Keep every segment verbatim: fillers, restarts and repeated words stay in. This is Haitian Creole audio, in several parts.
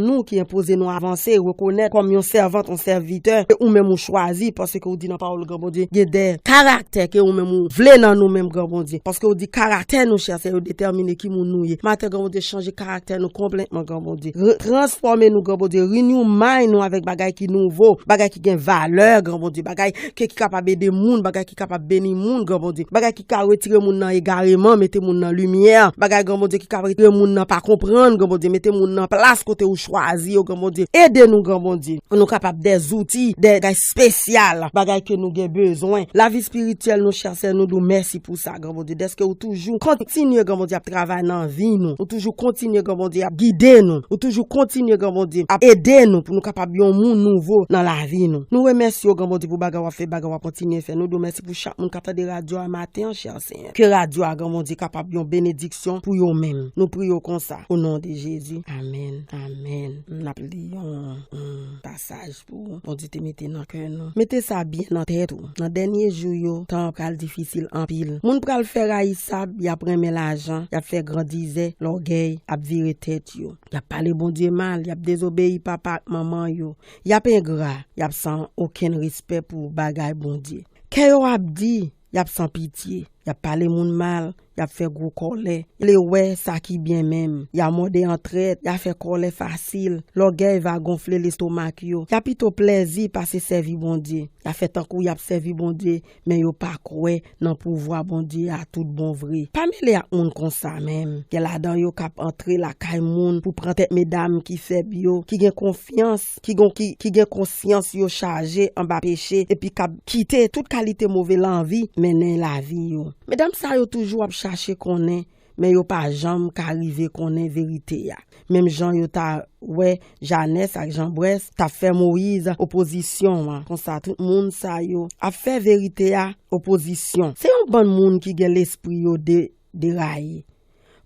nou ki enpoze nou avanse, rekonèt kòm yon sèvant, yon sèvitè, ke ou menm ou chwazi, paske ou di nan pawòl Gran Bondye, gen de karaktè ke ou menm ou vle nan nou menm, Gran Bondye. Paske ou di karaktè nou, chè sè, yo detèmine ki moun nou ye. Maten, Gran Bondye, chanje karaktè nou konplètman, Gran Bondye. Re-, transfòme nou, Gran Bondye. Renew mind nou avèk bagay ki nouvo, bagay ki gen valè, Gran Bondye. Bagay ke ki kapab ede moun, bagay ki kapab beni moun, Gran Bondye. Bagay ki ka retire moun nan egareman, mete moun nan limyè. Bagay, Gran Bondye, ki ka retire moun nan pa konprann, Gran Bondye, mete moun nan plas kote ou chwazi yo, Gran Bondye. Ede nou, Gran Bondye, pou nou kapab de zouti, de bagay espesyal, bagay ke nou gen bezwen. Lavi espirityèl nou, chè sè, nou di w mèsi pou sa, Gran Bondye, dèske ou toujou kontinye, Gran Bondye, ap travay nan vi nou. Ou toujou kontinye, Gran Bondye, ap gide nou. Ou toujou kontinye, Gran Bondye, ap ede nou pou nou kapab yon moun nouvo nan lavi nou. Nou remèsye w, Gran Bondye, pou bagay w ap fè, bagay w ap kontinye fè. Nou di w mèsi pou chak moun k ap tande radyo a maten an, chè Senyè. Ke radyo a, Gran Bondye, kapab yon benediksyon pou yo menm. Nou priye w konsa, o non de Jezi. Amèn. Amèn. N ap li yon, yon pasaj pou Bondye te mete nan kè nou. Mete sa byen nan tèt ou. Nan dènye jou yo, tan an pral difisil anpil. Moun pral fè rayisab, y ap renmen lajan, y ap fè grandizè, lògèy ap vire tèt yo. Y ap pale Bondye mal, y ap dezobeyi papa ak manman yo. Y ap engra, y ap san okenn respè pou bagay Bondye. Kè yo ap di, y ap san pitye. Y ap pale moun mal, y ap fè gwo kòlè. Y vle wè sa ki byen menm. Y ap mòde an trèt, y ap fè kòlè fasil. Lògèy va gonfle lestomak yo. Y ap pito plèzi pase sèvi Bondye. Y ap fè tankou y ap sèvi Bondye, men yo pa kwè nan pouvwa Bondye a tout bon vre. Pa mele ak moun konsa menm. Gen ladan yo k ap antre lakay moun pou pran tèt medam ki fèb yo, ki gen konfyans, ki gon, ki, ki gen konsyans yo chaje anba peche, epi k ap kite tout kalite move lanvi mennen lavi yo. Medam sa yo toujou ap chache konnen, men yo pa janm ka rive konnen verite a. Menm jan yo ta wè Janès ak Janbrès t ap fè Moyiz opozisyon an. Konsa, tout moun sa yo ap fè verite a opozisyon. Se yon bann moun ki gen lespri yo de-, deraye.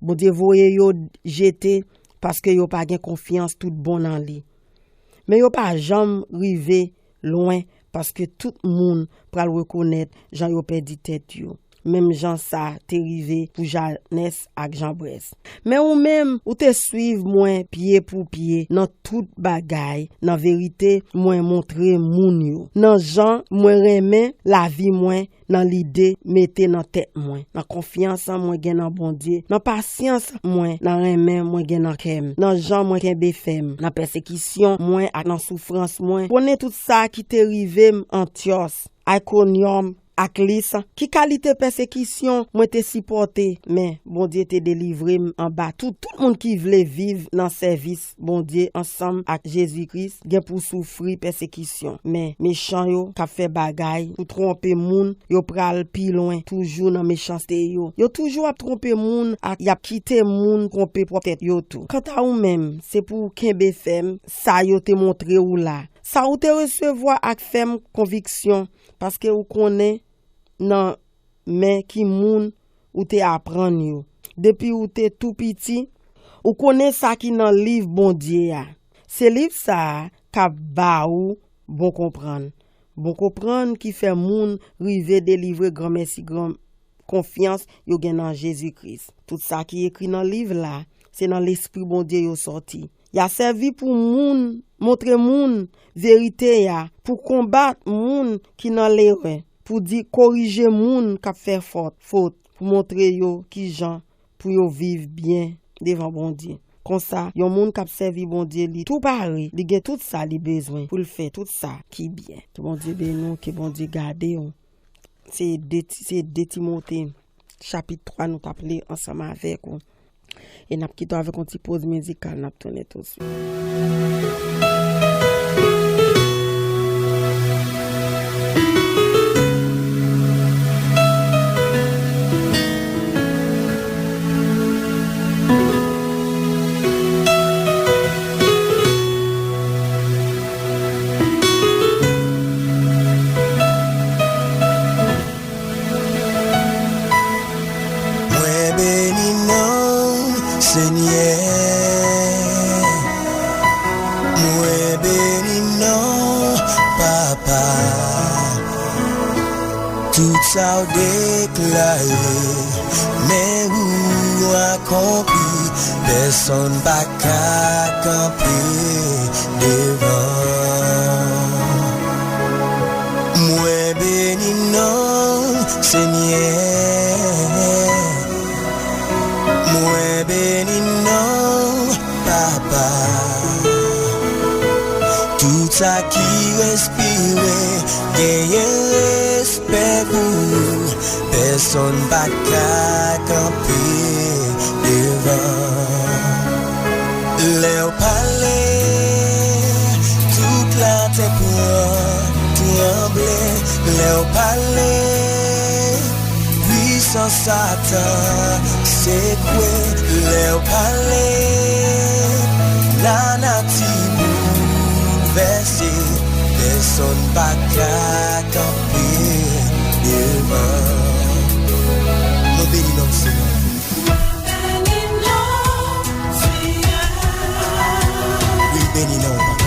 Bondye voye yo jete paske yo pa gen konfyans tout bon nan li. Men yo pa janm rive lwen, paske tout moun pral rekonèt jan yo pèdi tèt yo. Menm jan sa te rive pou Janès ak Janbrès. Men ou menm, ou te swiv mwen pye pou pye nan tout bagay, nan verite mwen montre moun yo. Nan jan mwen renmen lavi mwen, nan lide mete nan tèt mwen, nan konfyans mwen gen nan Bondye, nan pasyans mwen, nan renmen mwen gen nan kè m, nan jan mwen kenbe fèm, nan pèsekisyon mwen ak nan soufrans mwen. Konnen tout sa ki te rive m Antyòs, Aykonyòm, ak Lis, ki kalite pèsekisyon mwen te sipòte, men Bondye te delivre m anba tout. Tout moun ki vle viv nan sèvis Bondye ansanm ak Jezi Kris gen pou soufri pèsekisyon. Men, mechan yo k ap fè bagay pou twonpe moun, yo pral pi lwen toujou nan mechanste yo. Yo toujou ap twonpe moun ak y ap kite moun twonpe pwòp tèt yo tou. Kanta ou menm, se pou w kenbe fèm sa yo te montre w la. Sa ou te resevwa ak fèm konviksyon, paske ou konnen nan men ki moun ou te aprann yo. Depi ou te tou piti, ou konnen sa ki nan liv Bondye a. Se liv sa a k ap ba ou bon konprann. Bon konprann ki fè moun rive delivre granmèsi gran konfyans yo gen nan Jezi Kris. Tout sa ki ekri nan liv la, se nan Lespri Bondye yo sòti. Y a sèvi pou moun, montre moun verite a, pou konbat moun ki nan lerè, pou di korije moun k ap fè fòt, fot, pou montre yo kijan pou yo viv byen devan Bondye. Konsa, yon moun k ap sèvi Bondye, li tou pare, li gen tout sa li bezwen pou l fè tout sa ki byen. Ke Bondye beni w, ke Bondye gade w. Se de, se de Timote, chapit twa, nou t ap li ansanm avèk ou. E n ap kite w avèk yon ti poz mizikal, n ap tounen tousuit. Mwen beni non w, Senyè. Mwen beni non w, Papa. Tout sa w deklare, men ou akonpli. Pèsonn pa ka kanpe devan. Mwen beni non w, Senyè. Mwen beni non w, Papa. Tout sa ki respire genyen respè pou ou. Pèsonn pa ka kanpe devan. Lè w pale, tout latè pran tranble. Lè w pale, pwisans Satan sekwe. Lè w pale, lanati boulvèse. Pèsonn pa ka kanpe devan. Nou beni non w, Senyè. Wi, beni non w, Papa.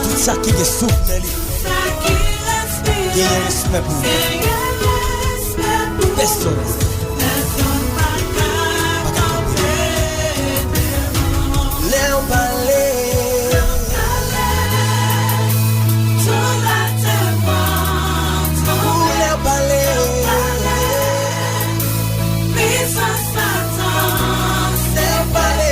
Tout sa ki gen souf nan li genyen respè pou ou. Pèsonn pa ka kanpe. Lè w pale, lè w pale, lè w pale,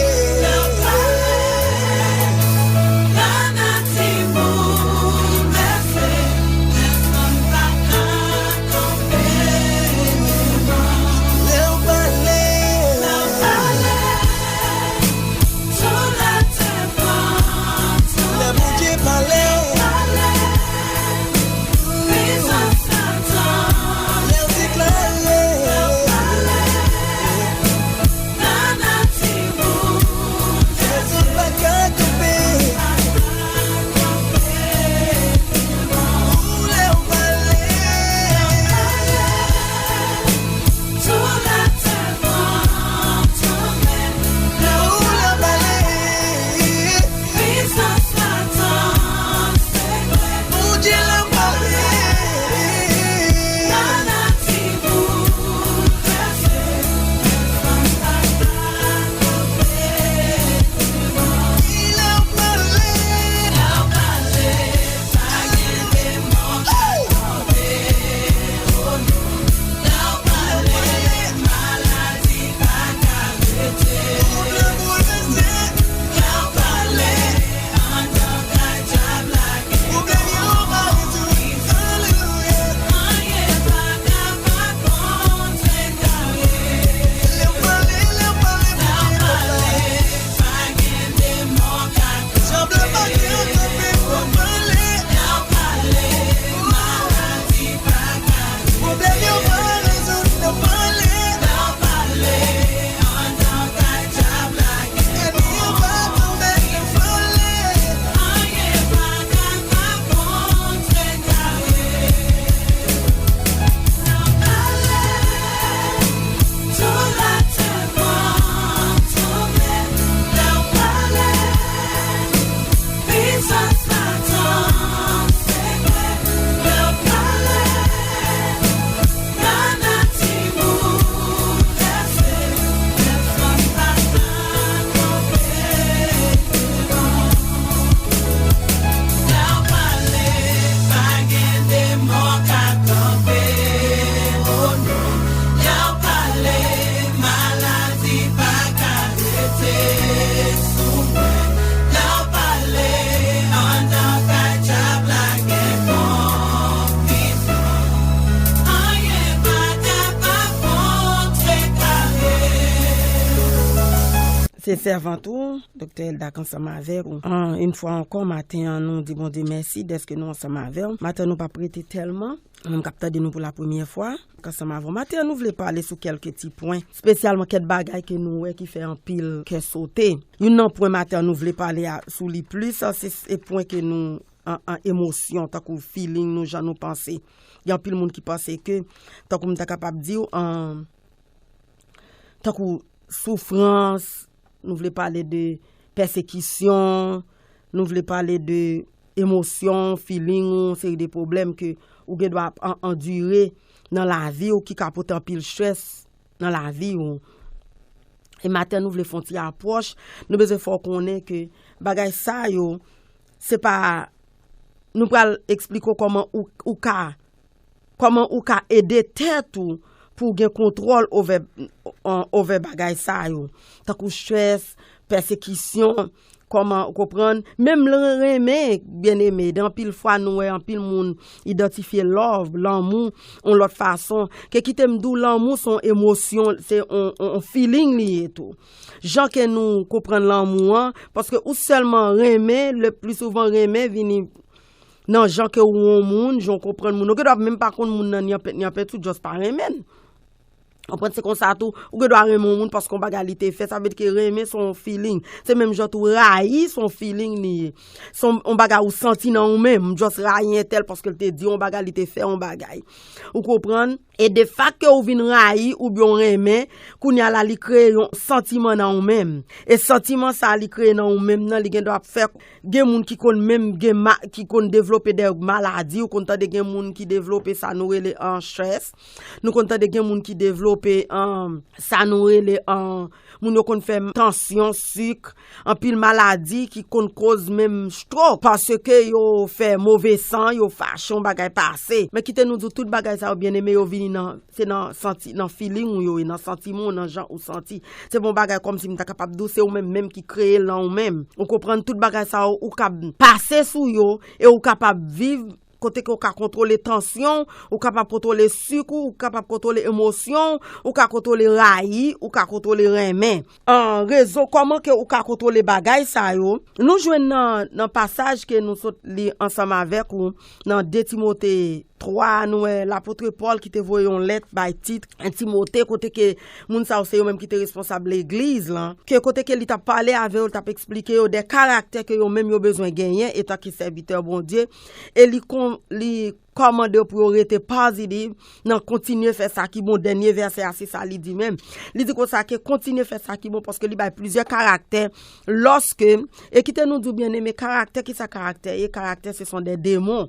Sèvant ou, Doktè Elda, k ansanm avèk ou. An, yon fwa ankò, maten an, nou di Bondye mèsi dèske nou ansanm avè w. Maten an, nou p ap rete tèlman. Ou menm k ap tande nou pou la premyè fwa, k ansanm avè w. Maten an, nou vle pale sou kèlke ti pwen, espesyalman kèk bagay ke nou wè ki fè anpil kè sote. Youn nan pwen maten an, nou vle pale a, sou li plis, se, se pwen ke nou an, an emosyon, tankou feeling nou, jan nou panse. Gen anpil moun ki panse ke, tankou m ta kapab di w, an, tankou soufrans, nou vle pale de pèsekisyon, nou vle pale de emosyon, feeling ou, yon seri de pwoblèm ke ou gen dwa ap an-, andire nan lavi w, ki ka pote anpil strès nan lavi w. E maten nou vle fè yon ti apwòch, nou bezwen fè w konnen ke bagay sa yo, se pa, nou pral eksplike w kòman ou, ou ka, kòman ou ka ede tèt ou pou w gen kontwòl over, an, over bagay sa yo. Tankou strès, pèsekisyon, kòman ou konprann, menm lan renmen, byeneme, gen anpil fwa nou wè anpil moun idantifye love, lanmou, yon lòt fason. Ke kite m di w, lanmou se yon emosyon, se yon, yon, yon feeling li ye tou. Jan ke nou konprann lanmou an, paske ou sèlman renmen, le pli souvan renmen vini nan jan ke ou wè yon moun, jan w konprann moun. Ou gen dwa menm pa konn moun nan ni anpè, ni anpè tou, just pa renmen l. Konprann, se konsa tou, ou gen dwa renmen yon moun paske yon bagay li te fè, sa vle di ke renmen se yon feeling. Se menm jan tou rayi se yon feeling li ye. Se yon, yon bagay ou santi nan ou menm, m just rayi entèl paske l te di yon bagay, li te fè yon bagay. Ou konprann? E de fak ke ou vin rayi oubyen w renmen, kounye a la li kreye yon santiman nan ou menm. E santiman sa a li kreye nan ou menm nan, li gen dwa ap fè gen moun ki konn menm gen ma-, ki konn devlope de maladi, ou konn tande gen moun ki devlope sa nou rele an stress, nou konn tande gen moun ki devlope an sa nou rele an, moun yo konn fè tansyon, sik, anpil maladi ki konn koz menm stroke, paske yo fè move san, yo fache, yon bagay pase. Men kite nou di w, tout bagay sa yo, byeneme, yo vini nan, se nan santi, nan feeling ou yo ye, nan santiman w, nan jan ou santi. Se pa yon bagay kòmsi m ta kapab di w, se ou menm menm ki kreye l nan ou menm. Ou konprann, tout bagay sa yo, ou kab pase sou yo, e ou kapab viv kote ke ou ka kontwole tansyon, ou kapab kontwole sik ou, ou kapab kontwole emosyon, ou ka kontwole rayi, ou ka kontwole renmen. An rezon, kòman ke ou ka kontwole bagay sa yo? Nou jwenn nan, nan pasaj ke nou sot li ansanm avèk ou, nan de Timote twa, nou wè lapot Pòl ki te voye yon lèt bay Tit, Timote, kote ke moun sa yo se yo menm ki te responsab legliz lan, ke kote ke li t ap pale avè yo, li t ap eksplike yo de karaktè ke yo menm yo bezwen genyen etan ke sèvitè Bondye, e li kon-, li kòmande yo pou yo rete pozitif, nan kontinye fè sa ki bon. Dènye vèsè a, se sa li di menm. Li di konsa ke kontinye fè sa ki bon, paske li bay plizyè karaktè, lòske, e kite nou di w, byeneme, karaktè, kisa karaktè ye? Karaktè, se son de demon.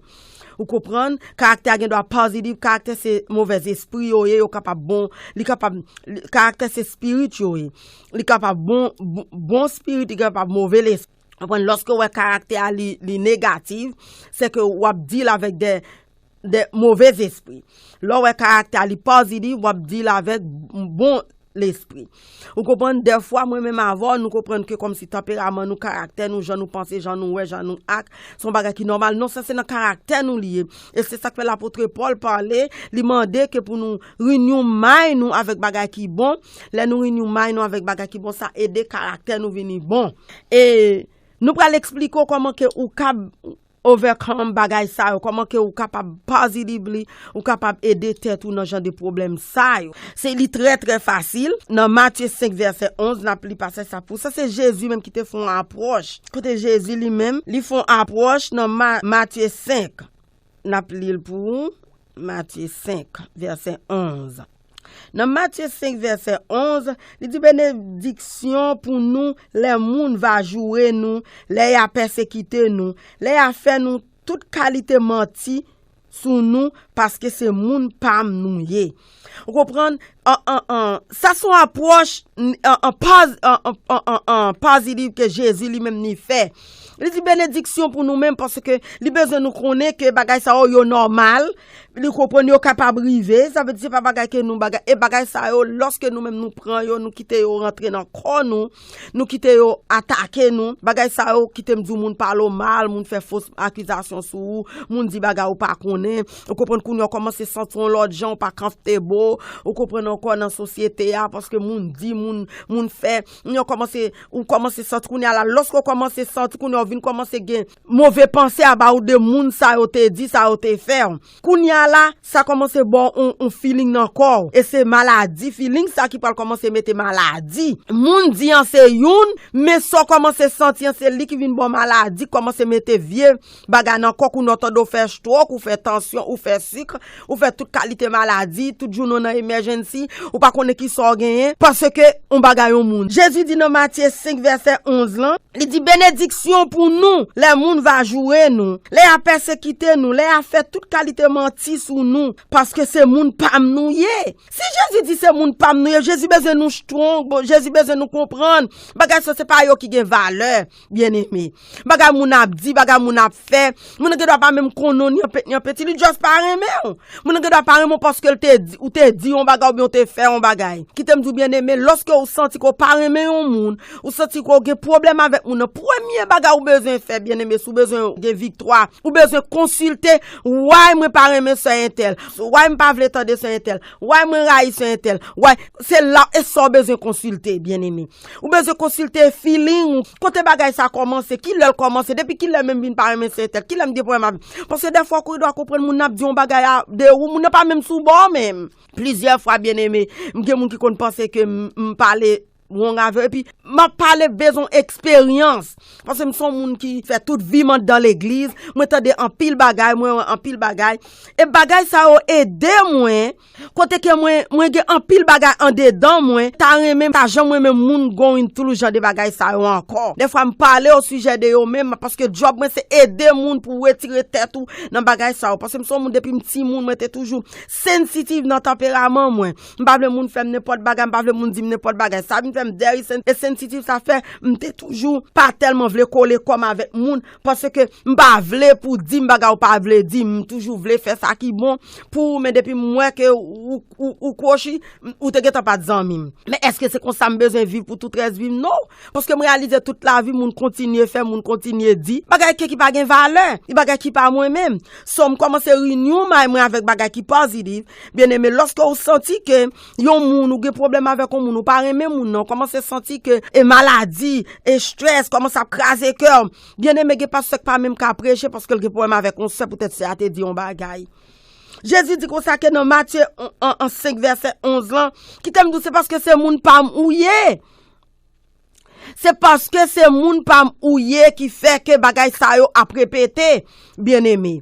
Ou konprann? Karaktè a gen dwa pozitif, karaktè se movèz espri yo ye, yo kapab bon, li kapab, li, karaktè se spirit yo ye. Li kapab bon, bon, bon spirit, li kapab move lespri. Konprann? Lòske w wè karaktè a li, li negatif, se ke w ap deal avèk de, de move espri. Lè w wè karaktè a li pozitif, w ap deal avèk bon lespri. Ou konprann? Dèfwa, mwen menm avè w, nou konprann ke kòmsi tanperaman nou, karaktè nou, jan nou panse, jan nou wè, jan nou ak, se yon bagay ki nòmal. Non, sa se nan karaktè nou li ye. E se sa k fè lapot Pòl pale, li mande ke pou nou renew mind nou avèk bagay ki bon. Lè nou renew mind nou avèk bagay ki bon, sa ede karaktè nou vini bon. E nou pral eksplike w kòman ke ou kab overcome bagay sa yo, kòman ke ou kapab positively, ou kapab ede tèt ou nan jan de pwoblèm sa yo. Se li trè, trè fasil. Nan Matye senk vèsè onz, n ap li pasaj sa pou sa. Se Jezi menm ki te fè yon apwòch. Kote Jezi li menm, li fè yon apwòch nan Ma-, Matye senk. N ap li l pou ou. Matye senk, vèsè onz. Nan Matye senk, vèsè onz, li di, benediksyon pou nou lè moun va joure nou, lè y a pèsekite nou, lè y a fè nou tout kalite manti sou nou, paske se moun pa m nou ye. Ou konprann? An, an, an, sa se yon apwòch, n-, an, an, paz-, an, an, an, an, an, pozitif ke Jezi li menm li fè. Li di benediksyon pou nou menm, paske li bezwen nou konnen ke bagay sa yo, yo nòmal, Li konprann yo kapab rive, sa vle di se pa bagay ke nou bagay, e bagay sa yo, lòske nou menm nou pran yo, nou kite yo rantre nan kò nou, nou kite yo atake nou, bagay sa yo kite m di w moun pale w mal, moun fè fos akizasyon sou ou, moun di bagay ou pa konnen, ou konprann kounye a w kòmanse santi yon lòt jan, ou pa comfortable, ou konprann ankò nan sosyete a, paske moun di, moun, moun fè, kounye a w kòmanse, ou kòmanse santi kounye a la, lòske w kòmanse santi kounye a w vin kòmanse gen move panse about de moun sa yo te di, sa yo te fè. Kounye a la, sa kòmanse ba w on, on feeling nan kò w. E se maladi, feeling sa ki pral kòmanse mete maladi. Moun di an se youn, men sa w kòmanse santi an se li ki vin ba w maladi, kòmanse mete vye bagay nan kò w, kounye a w tande w fè stroke, ou fè tansyon, ou fè sik, ou fè tout kalite maladi, tout jounen w nan emergency, ou pa konnen ki sa w genyen, paske on bagay yon moun. Jezi di nan Matye senk vèsè onz lan, li di, benediksyon pou nou, lè moun va joure nou, lè y a pèsekite nou, lè y a fè tout kalite manti sou nou, paske se moun pa m nou ye. Si Jezi di se moun pa m nou ye, Jezi bezwen nou strong, bon, Jezi bezwen nou konprann. Bagay sa se pa yo ki gen valè, byeneme. Bagay moun ap di, bagay moun ap fè. Moun nan gen dwa pa menm konnen w ni anpeti, ni anpeti, li just pa renmen w. Moun nan gen dwa pa renmen w paske l te di, ou te di yon bagay oubyen w te fè yon bagay. Kite m di w byeneme, lòske w santi ke w pa renmen yon moun, ou santi ke w gen pwoblèm avèk moun nan, premye bagay ou bezwen fè, byeneme, si w bezwen gen viktwa, ou bezwen konsilte, why mwen pa renmen sè entèl, why m pa vle tande sè entèl, why mwen rayi sè entèl, why, se la, e sa w bezwen konsilte, byeneme. Ou bezwen konsilte feeling ou. Kote bagay sa kòmanse? Kilè l kòmanse? Depi kilè menm vin pa renmen sè entèl? Kilè m gen pwoblèm avè l? Paske dèfwa ou dwa konprann moun nan ap di yon bagay a de ou, moun nan pa menm sou bò menm. Plizyè fwa, byeneme, m gen moun ki konn panse ke m, m pale wrong avè yo. Epi, m ap pale bezwen eksperyans. Paske m se yon moun ki fè tout vi m anndan legliz. Mwen tande anpil bagay, mwen wè anpil bagay. E bagay sa yo ede mwen. Kote ke mwen, mwen gen anpil bagay andedan mwen, ta renmen, ta janm renmen moun going through jan de bagay sa yo ankò. Dèfwa m pale o sijè de yo menm, paske djòb mwen se ede moun pou retire tèt ou nan bagay sa yo. Paske m se yon moun depi m timoun, mwen te toujou sensitive nan tanperaman mwen. M pa vle moun fè m nenpòt bagay, m pa vle moun di m nenpòt bagay. Sa vin fè m very sen-, e sensitive, sa fè m te toujou pa tèlman vle kole kò m avèk moun, paske m pa vle pou di m bagay ou pa vle di m, m toujou vle fè sa ki bon pou ou, men depi m wè ke ou, ou, ou kwochi, ou te gentan pa t zanmi m. Men èske se konsa m bezwen viv pou tout rès vi m? Non. Paske m reyalize tout lavi, moun kontinye fè, moun kontinye di bagay ke ki pa gen valè, e bagay ki pa mwen menm. So, m kòmanse renew mind mwen avèk bagay ki pozitif. Byeneme, lòske ou santi ke yon moun, ou gen pwoblèm avèk yon moun, ou pa renmen moun nan, ou kòmanse santi ke e maladi, e strès kòmanse ap kraze kè w. Byeneme, gen pastè k pa menm ka preche paske l gen pwoblèm avèk yon sè, poutèt sè a te di yon bagay. Jezi di konsa ke nan Matye an, an, an senk vèsè onz lan, kite m di w, se paske se moun pa m ou ye. Se paske se moun pa m ou ye ki fè ke bagay sa yo ap repete, byeneme.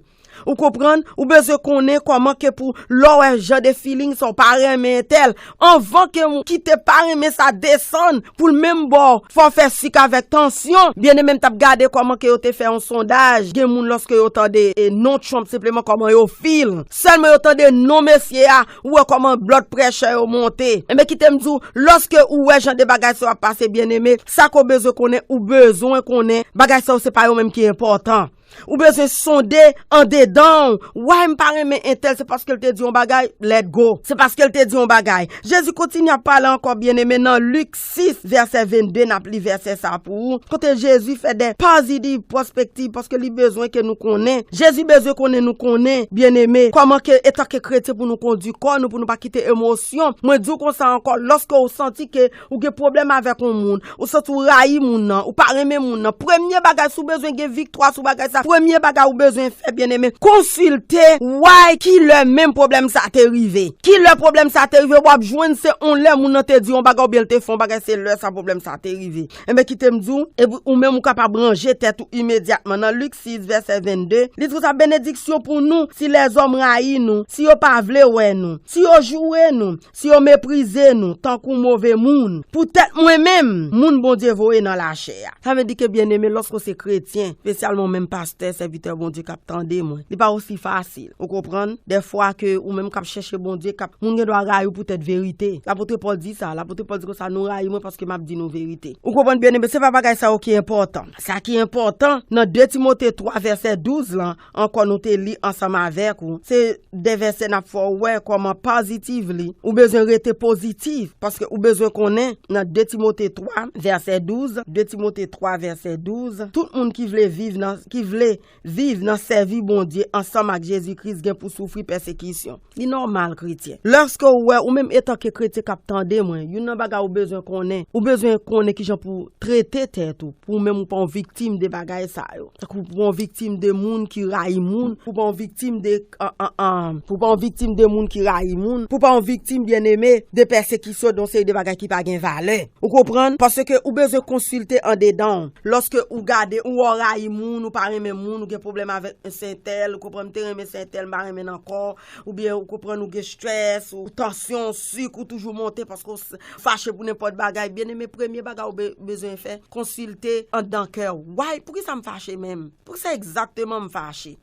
Ou konprann? Ou bezwen konnen kòman ke pou lè w wè jan de feeling sa w pa renmen entèl, anvan ke w kite pa renmen sa desann pou l menm ba w fò w fè sik avèk tansyon. Byeneme, m t ap gade kòman ke yo te fè yon sondaj. Gen moun lòske yo tande e non Trump senpleman kòman yo feel. Sèlman yo tande non mesye a, ou wè kòman blood pressure yo monte. Enben kite m di w, lòske ou wè jan de bagay sa yo ap pase, byeneme, sa ke w bezwen konnen, ou bezwen konnen bagay sa yo se pa yo menm ki enpòtan. Ou bezwen sonde andedan w. Why m pa renmen entèl? Se paske l te di yon bagay, let go. Se paske l te di yon bagay. Jezi kontinye ap pale ankò, byeneme, nan Lik sis, vèsè vennde, n ap li vèsè sa pou ou. Kote Jezi fè de pozitiv pwospektiv, paske li bezwen ke nou konnen. Jezi bezwen konnen nou konnen, byeneme, kòman ke, etanke kretyen, pou nou kondui kò nou, pou nou pa kite emosyon. Mwen di w konsa ankò, lòske w santi ke ou gen pwoblèm avèk yon moun, ou santi w rayi moun nan, ou pa renmen moun nan, premye bagay, si w bezwen gen viktwa sou bagay sa, premye bagay ou bezwen fè, byeneme, konsilte why, kilè menm pwoblèm sa te rive. Kilè pwoblèm sa te rive, w ap jwenn se on lè moun nan te di yon bagay oubyen l te fè yon bagay, se lè sa pwoblèm sa te rive. Enben, kite m di w, epi ou menm ou kapab ranje tèt ou imedyatman. Nan Lik sis, vèsè vennde, li di konsa, benediksyon pou nou si lèzòm rayi nou, si yo pa vle wè nou, si yo joure nou, si yo meprize nou tankou move moun, poutèt mwen menm, moun Bondye voye nan lachè a. Sa vle di ke, byeneme, lòske w se kretyen, espesyalman w menm pastè, Pastè, sèvitè Bondye k ap tande mwen. Li pa osi fasil. Ou konprann? Dèfwa ke ou menm k ap chèche Bondye, k ap, moun gen dwa rayi w poutèt verite. Lapot Pòl di sa. Lapot Pòl di konsa, nou rayi mwen paske m ap di nou verite. Ou konprann, byeneme? Se pa bagay sa yo ki enpòtan. Sa ki enpòtan, nan de Timote twa vèsè douz lan, ankò nou te li ansanm avèk ou, se de vèsè n ap fè w wè kòman positively ou bezwen rete pozitif, paske ou bezwen konnen nan de Timote twa vèsè douz, de Timote twa vèsè douz, tout moun ki vle viv nan, ki vle viv nan sèvi Bondye ansanm ak Jezi Kris gen pou soufri pèsekisyon. Li nòmal, kretyen. Lòske w wè, ou menm etanke kretyen k ap tande mwen, youn nan bagay ou bezwen konnen, ou bezwen konnen kijan pou trete tèt ou, pou ou menm ou pa yon viktim de bagay sa yo. Tankou pou yon viktim de moun ki rayi moun, pou pa yon viktim de, an, an, an, pou pa yon viktim de moun ki rayi moun, pou pa yon viktim, byeneme, de pèsekisyon, de yon seri de bagay ki pa gen valè. Ou konprann? Paske ou bezwen konsilte andedan w. Lòske ou gade, ou wè w rayi moun, ou pa renmen moun, ou gen pwoblèm avèk sentèl, ou konprann, m te renmen sentèl, m pa renmen l ankò, oubyen ou konprann, ou gen strès, ou tansyon, sik, ou toujou monte paske w s-, fache pou nenpòt bagay. Byeneme, premye bagay ou be-, bezwen fè, konsilte anndan kè w. Why? Poukisa m fache menm? Poukisa egzakteman m fache?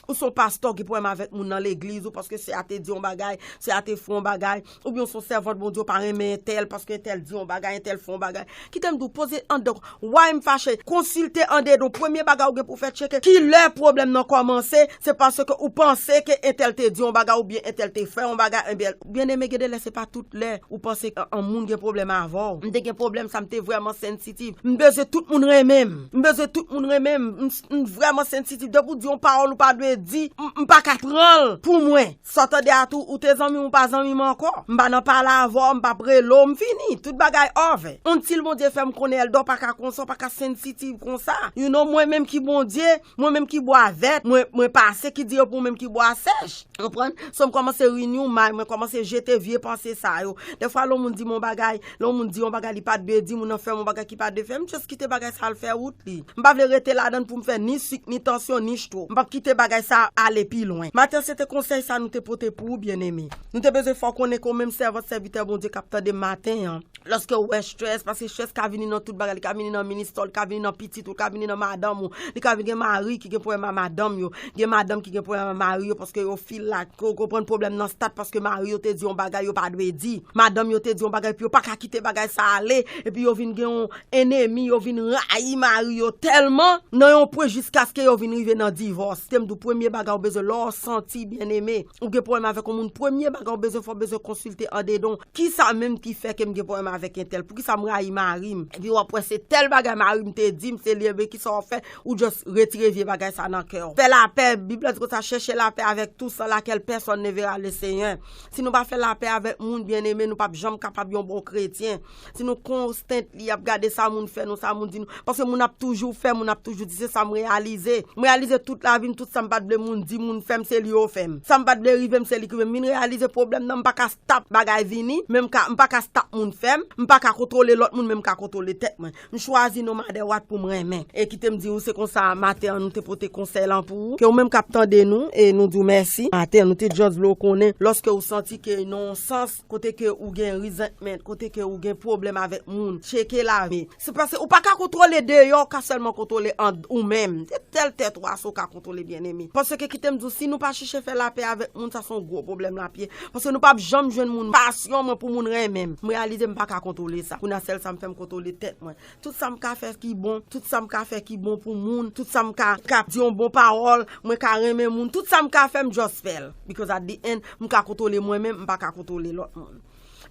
Ou se yon pastè, w gen pwoblèm avèk moun nan legliz ou paske sè a te di yon bagay, sè a te fè yon bagay, oubyen w se yon sèvant Bondye, w pa renmen entèl paske entèl di yon bagay, entèl fè yon bagay. Kite m di w, poze anndan w, why m fache? Konsilte andedan w. Premye bagay ou gen pou w fè, tcheke ki lè pwoblèm nan kòmanse, se paske ou panse ke entèl te di yon bagay oubyen entèl te fè yon bagay, ebyen, byeneme, gen de lè se pa tout lè ou panse ke yon moun gen pwoblèm avè w. M te gen pwoblèm sa, m te vrèman sensitive. M bezwen tout moun renmen m. M bezwen tout moun renmen m. M, m vrèman sensitive. Depi w di yon pawòl ou pa dwe di, m, m pa ka pran l pou mwen. Sa w tande a tou, ou te zanmi m, ou pa zanmi m ankò. M pa nan pale avè w, m p ap rele w, m fini. Tout bagay over. Until Bondye fè m konnen, Elder, w pa ka konsa, w pa ka sensitive konsa. You know, mwen menm ki Bondye, mwen menm ki bwa vèt, mwen, mwen pase, ki di yo pou mwen menm ki bwa sèch. Konprann? So, m kòmanse renew mind, mwen kòmanse jete vye panse sa yo. Dèfwa, lè yon moun di m yon bagay, lè yon moun di yon bagay li pa t dwe di, moun nan fè m yon bagay ki pa t dwe fè, m just kite bagay sa al fè wout li. M pa vle rete ladan l pou m fè ni sik, ni tansyon, ni stroke. M p ap kite bagay sa ale pi lwen. Maten, se te konsèy sa nou te pote pou ou, byeneme. Nou te bezwen fè w konnen ke w menm sèvant, sèvitè Bondye k ap tande m maten an. Lòske w wè strès, paske strès ka vini nan tout bagay, li ka vini nan ministè w, li ka vini nan pitit ou, li ka vini nan madanm ou, li ka vin gen mari ki gen pwoblèm ak madanm yo, gen madanm ki gen pwoblèm ak mari yo, paske yo feel like, ke w konprann pwoblèm nan start paske mari yo te di yon bagay yo pa dwe di, madanm yo te di yon bagay, epi yo pa ka kite bagay sa ale, epi yo vin gen yon enemi, yo vin rayi mari yo tèlman, nan yon pwen jiskaske yo vin rive nan divòs. Te m di w, premye bagay ou bezwen, lè w santi, byeneme, ou gen pwoblèm avèk yon moun, premye bagay ou bezwen fè, w bezwen konsilte andedan w. Kisa menm ki fè ke m gen pwoblèm avèk entèl? Poukisa m rayi mari m? Epi w ap wè se tèl bagay mari m te di m, se li, ebyen kisa w ap fè? Ou just retire vye bagay sa nan kè w. Fè lapè, Bib la di konsa, chèche lapè avèk tous sans laquelle personne ne verra le Seigneur. Si nou pa fè lapè avèk moun, byeneme, nou p ap janm kapab yon bon kretyen. Si nou constantly ap gade sa moun fè nou, sa moun di nou, paske moun ap toujou fè, moun ap toujou di, se sa m reyalize. M reyalize tout lavi m, tout sa m pa t vle moun di, moun fè m, se li yo fè m. Sa m pa t vle rive m, se li ki rive m. M vin reyalize pwoblèm nan, m pa ka stop bagay vini, men m ka, m pa ka stop moun fè m, m pa ka kontwole lòt moun, men m ka kontwole tèt mwen. M chwazi no matter what pou m renmen. E kite m di w, se konsa maten an nou te pote konsèy lan pou ou. Ke ou menm k ap tande nou, e nou di w mèsi. Maten an nou te just vle w konnen, lòske ou santi ke nan yon sans, kote ke ou gen resentment, kote ke ou gen pwoblèm avèk moun, tcheke lavi. Se paske ou pa ka kontwole deyò, ou ka sèlman kontwole an ou menm. Se tèl tèt ou ase ou ka kontwole, byeneme. Paske kite m di w, si nou pa chèche fè lapè avèk moun, sa se yon gwo pwoblèm l ap ye. Paske nou p ap janm jwenn moun. Pasyon mwen pou moun renmen m. M reyalize m pa ka kontwole sa. Kounye a sèl sa m fè, m kontwole tèt mwen. Tout sa m ka fè ki bon, tout sa m ka fè ki bon pou moun, tout sa m ka, ka di yon bon pawòl, mwen ka renmen moun, tout sa m ka fè, m just fè l. Because at the end, m ka kontwole mwen menm, m pa ka kontwole lòt moun.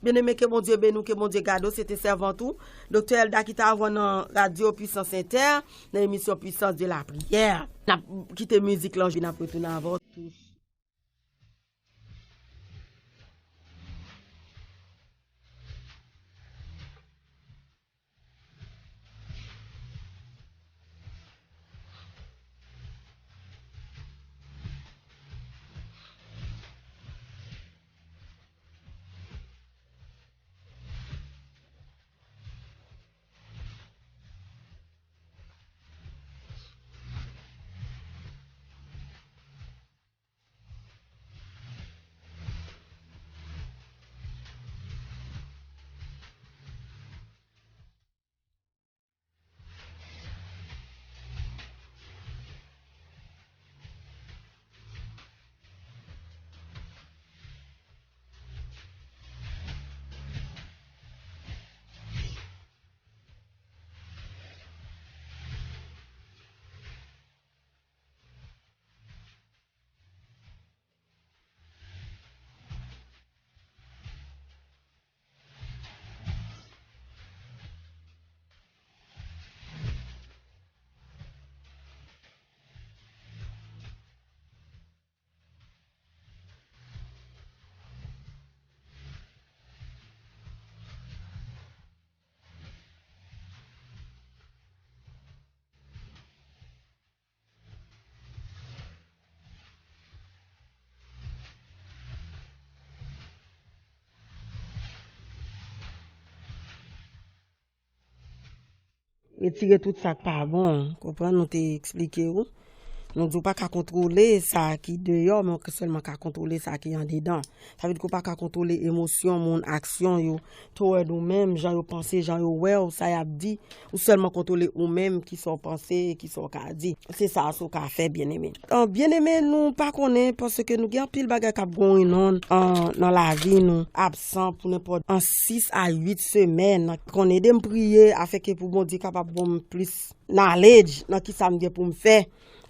Byeneme, ke Bondye beni w, ke Bondye gade w. Se te sèvant ou, Doktè Elda ki t avè w nan radyo Puissance Inter, nan emisyon Puissance de la Prière. N ap kite mizik lan, n ap retounen avè w tou. Retire tout sa k pa bon, konprann, nou te eksplike ou. Nou di w pa ka kontwole sa ki deyò, men w sèlman ka kontwole sa ki andedan. Sa vle di ke w pa ka kontwole emosyon moun, aksyon yo, toward ou menm, jan yo panse, jan yo wè w, sa y ap di. Ou sèlman kontwole ou menm, kisa w panse, kisa w ka di. Se sa, sa w ka fè, byeneme. An, byeneme, nou pa konnen, paske nou gen anpil bagay k ap going on, an, nan lavi nou, absan pou nenpòt an sis a uit semèn. Konn ede m priye, afenke pou Bondye kapab ban m plis knowledge nan kisa m gen pou m fè,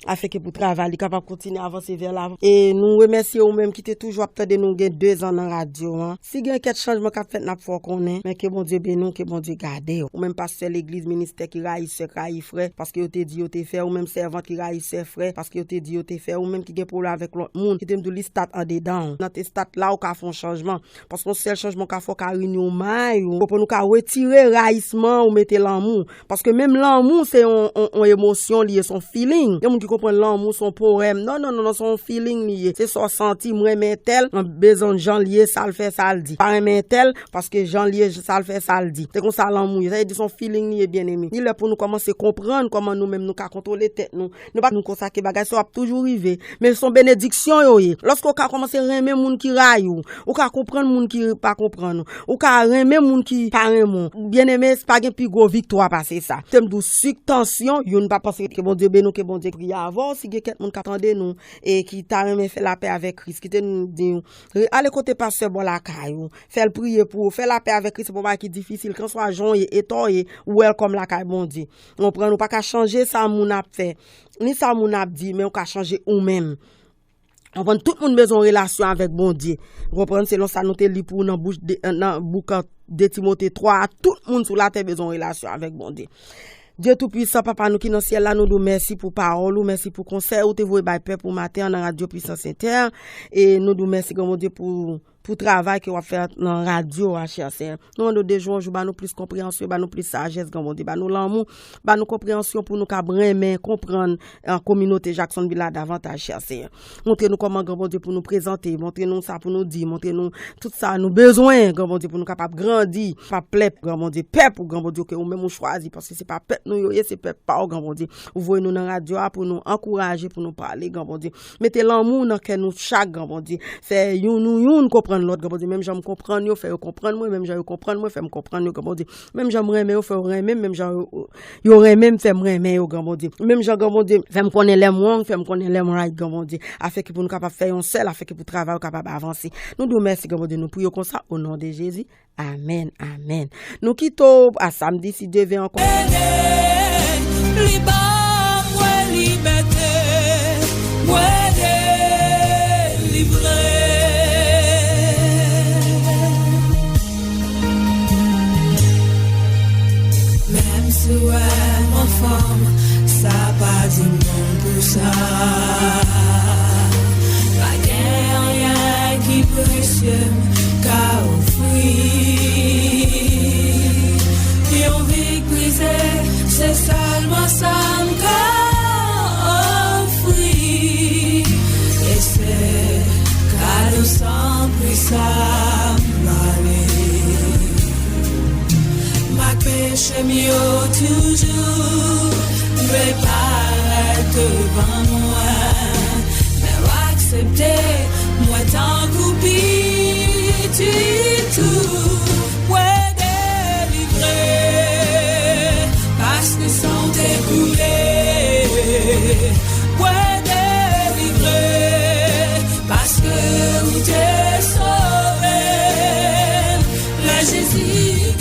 afenke pou travay li kapab kontinye avanse vè lavan. E nou remèsye ou menm ki te toujou ap tande nou gen de zan nan radyo an. Si gen kèk chanjman k ap fèt, n ap fè w konnen. Men ke Bondye beni w, ke Bondye gade w. Ou menm pastè legliz, ministè ki rayi sè, k rayi frè, paske yo te di yo te fè, ou menm sèvant ki rayi sè, frè, paske yo te di yo te fè, ou menm ki gen pwoblèm avèk lòt moun, kite m di w li stat andedan w. Nan te stat la, ou ka fè yon chanjman. Paske yon sèl chanjman w ka fè, w ka rini w may ou. Konprann, ou ka retire rayisman, ou mete lanmou. Paske menm lanmou se yon, yon, yon emosyon li ye, se yon feeling. Gen moun ki konprann lanmou se yon powèm. Non, non, non, non, se yon feeling li ye. Se sa w santi, m renmen tèl, m bezwen jan l ye, sa l fè, sa l di. Pa renmen tèl, paske jan l ye, sa l fè, sa l di. Se konsa lanmou ye. Sa vle di se yon feeling li ye, byeneme. Li lè pou nou kòmanse konprann kòman nou menm nou ka kontwole tèt nou. Nou pa nou konsa ke bagay sa w ap toujou rive. Men se yon benediksyon yo ye. Lòske w ka kòmanse renmen moun ki rayi w, ou ka konprann moun ki pa konprann ou. Ou ka renmen moun ki pa renmen w. Byeneme, pa gen pi gwo viktwa pase sa. Te m di w sik, tansyon, youn pa panse ke Bondye beni w, ke Bondye priye avè w. Si gen kèk moun k ap tande nou e ki ta renmen fè lapè avèk Kris, kite nou di w, re-, ale kote pastè bò lakay ou, fè l priye pou ou, fè lapè avèk Kris, se pa yon bagay ki difisil, kèlkanswa jan w ye, eta w ye, ou welcome lakay Bondye. Ou konprann, ou pa ka chanje sa moun ap fè, ni sa moun ap di, men ou ka chanje ou menm. Konprann, tout moun bezwen yon relasyon avèk Bondye. Ou konprann, selon sa nou te li pou ou nan bouch de, nan bouk de Timote twa a, tout moun sou latè bezwen yon relasyon avèk Bondye. Dye Toupisan, Papa nou ki nan syèl la, nou di w mèsi pou pawòl ou, mèsi pou konsèy ou te voye bay pèp ou maten an nan Radyo Pwisans Entè. E nou di w mèsi, Gran Bondye, pou, pou travay ke w ap fè nan radyo a, chè Senyè. Nou mande w de jou an jou, ba nou plis konpreyansyon, ba nou plis sajès, Gran Bondye, ba nou lanmou, ba nou konpreyansyon pou nou kab renmen, konprann, an kominote Jacksonville la davantaj, chè Senyè. Montre nou kòman, Gran Bondye, pou nou prezante, montre nou sa pou nou di, montre nou tout sa nou bezwen, Gran Bondye, pou nou kapab grandi, pa plè, Gran Bondye, pèp ou, Gran Bondye, ke ou menm ou chwazi, paske se pa pèp nou yo ye, se pèp pa w, Gran Bondye. Ou voye nou nan radyo a pou nou ankouraje, pou nou pale, Gran Bondye. Mete lanmou nan kè nou chak, Gran Bondye. Fè youn nou youn konprann lòt, Gran Bondye. Menm jan m konprann yo, fè yo konprann mwen. Menm jan yo konprann mwen, fè m konprann yo, Gran Bondye. Menm jan m renmen yo, fè yo renmen m. Menm jan yo, yo renmen m, fè m renmen yo, Gran Bondye. Menm jan, Gran Bondye, fè m konnen lè m wrong, fè m konnen lè m right, Gran Bondye. Afenke pou nou kapab fè yon sèl, afenke pou travay ou kapab avanse. Nou di w mèsi, Gran Bondye, nou priye w konsa, o non de Jezi. Amèn, amèn. Nou kite w a samdi, si Dye vle ankò. Li ba mwen libète, mwen delivre. Menm si w wè m anfòm, sa pa di m non pou sa. Pa gen anyen ki presye m ka ofri. Yon vi k brize, se sèlman sa m ka ofri. E se kado san pri sa m bale. Mak peche m yo toujou dwe parèt devan mwen. Men w aksepte mwen tankou pitit ou. Mwen delivre, paske san w te koule. Mwen delivre, paske ou te sove m. Lè Jezi